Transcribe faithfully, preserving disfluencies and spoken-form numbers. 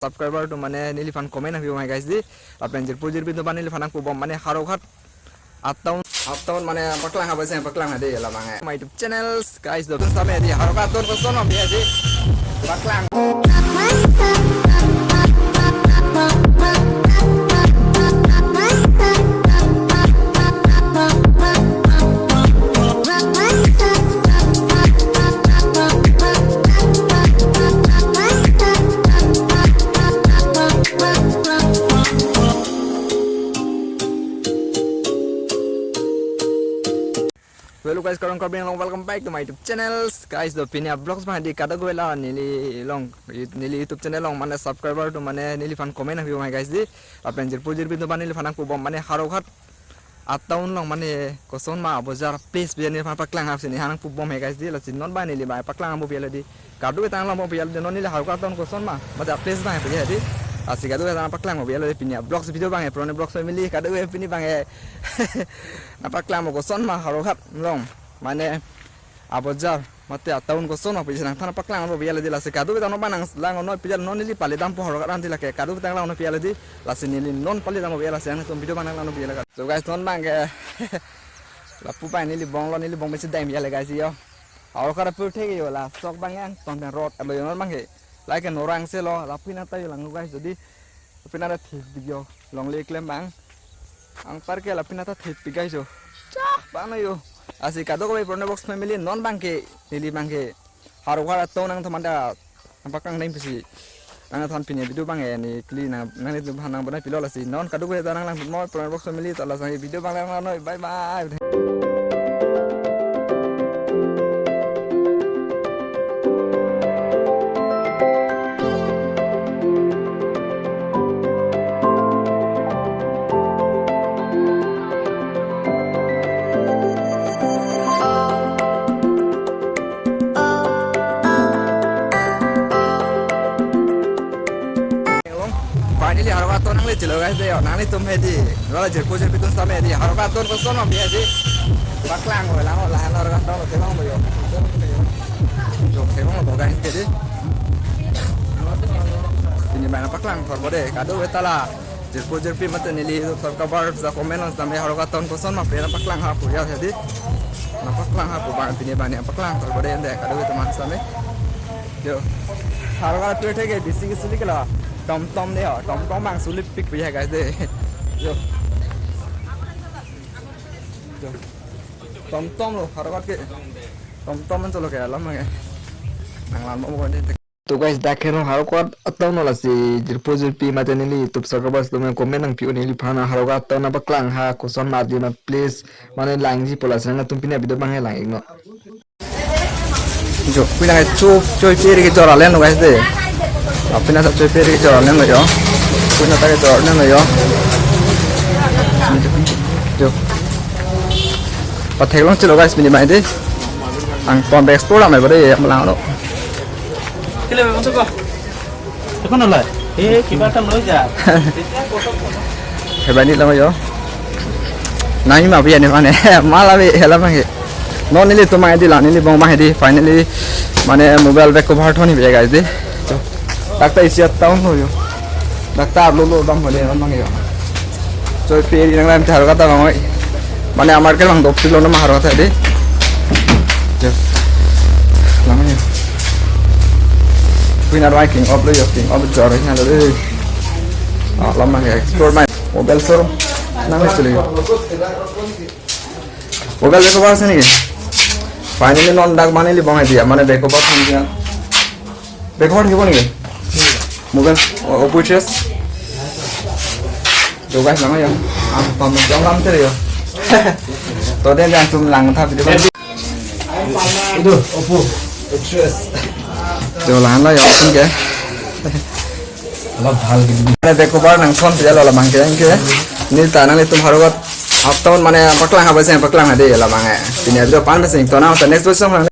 Subscriber atum mane neliphan comment nangpibom hai guys dei. Lapen jirpo jirpi atum aphan neliphan nangpubom mane Howraghat a-town, a-town mane paklang haba seng paklang hadi la mane. My YouTube channels guys, dotun same di Howraghat a-town koson ma pi hadi paklang. Hello guys, Karong Karbi Anglong, welcome back to my YouTube channels. Guys, do pini a-vlogs ma di kadokave la neli along, neli YouTube channel along mane subscriber atum mane neliphan comment nangpibom hai guys dei. Lapen jirpo jirpi atum aphan neliphan nangpubom mane Howraghat a-town along mane koson ma abojar place pi neliphan paklang hapsi neliphan nangpubom hai guys dei. Lasi non abang neli abang paklang bompo pi hadi. Kadokave ta nanglangpo pi hadi, non neli Howraghat a-town koson ma, mate a-place abang pi hadi. Lasi kadokave ta nangpaklang bompo pi hadi pini a-vlogs video abang, Purone Vlogs family, kadokave pini abang nangpaklang bompo koson ma Howraghat along mane abojar mate a-town koson ma pi nangthan paklang bompo pi hadi. Lasi kadokave ta non abang nanglang noi pi hadi, non neli pale dampo Howraghat an dei lake, kadokave ta nanglang noi pi hadi. Lasi neli non pale dampo pi hadi, lasi nangtum video abang nanglang noi pi hadi. So guys, non abang ke lapu abang neli bong lo, neli bong mesi dam pi hadi guys yo. Howraghat apor thek yo, la sok abang yang ton pen road alo yo non abang ke. Lake norang se lo, lapu nangta yo lang guys, jodi lapu nangta thekpik yo, longle klem abang. Anparke lapu nangta thekpik guys yo. Chak abang yo. Lasi kadokave Purone Vlogs family, non abang ke neli abang ke Howraghat a-town nangtum anta nangpaklang dam pusi nangthan pini video abang neli kli nang nanglitum aphan nang bonai pilo. Lasi non kadokave ta nanglang noi Purone Vlogs family, ta laso video abang nanglang noi. Bye bye. Finally, Howraghat a-town nangle chelo guys dei yo, nanglitum hadi. Wala jirpo jirpi atum same di Howraghat a-town koson ma pi hadi paklang bompo lang, la Howraghat a-town lo thek bompo yo. Yo thek bompo guys ke dei. Pini abang paklang thor bompo dei, kadokave ta la jirpo jirpi mate neli subscriber ta comment along same Howraghat a-town koson ma pi nangpaklang hapo pi hadi. Nangpaklang hapo abang pini abang nangpaklang thor bompo dei, ante kadokave atum same. Yo. Howraghat apor thek ke bisi ke sulit ke la. Tom tom dei yo, tom tom abang sulitpik pi hai guys dei. Yo. Yo. Tom tom lo Howraghat ke. Tom tom an cholo ke alam ke. Nanglang bompo dei. To guys, dak heno Howraghat a-town lo, lasi jirpo jirpi mate neli YouTube subscribers atum comment nangpi-o neliphan, Howraghat a-town nangpaklang ha koson ma di ma place mane langji po, lasi nangtum pini video abang lang iknon. Jo, pini nang choi peri kejor alen lo guys dei. Lapu nangta choi peri kejor alen lo yo. Lapu nangta kejor alen lo yo. Jo. Pathek long chelo guys pini abang dei. Ang pon explore lang bompo dei, yang lang lo. Kile masuk ko. Ekon alai. Eh, kiba tam lo ja. Hebat ni lama yo. Nai ma biya ni mane. Mala bi hela mane. Non nelitum abang dei la, neli bong abang dei. Finally mane mobile back cover thon ni biya guys dei. Dak ta isi a-town lo yo. Dak ta lo lo bang hole bang yo. Choi peri nanglang Howraghat a-town oi. Mane amar ke lang dopsi lo na ma Howraghat dei. Yo. Lang yo. Pini arwai king of lo yo, king of jor na lo dei. Ah, lama ya explore mai. Mobile showroom. Nang ni chuli. Mobile back cover ase niki? Finally non dak mane neli bong hadi mane back cover thon dia. Back cover thik niki? Mobile, o, Oppo H S. Jo guys, lang yo. Ang pam jong lam tere yo. To dei nangtum langtha video. Itu Oppo H S. Jo lang lo yo, tingke. Alap bhal gitu. Mane back cover nangthon pi lo la mane ke, ke. Neli ta nanglitum Howraghat a-town mane paklang haba seng paklang hadi la mane. Pini video pan seng to na, next video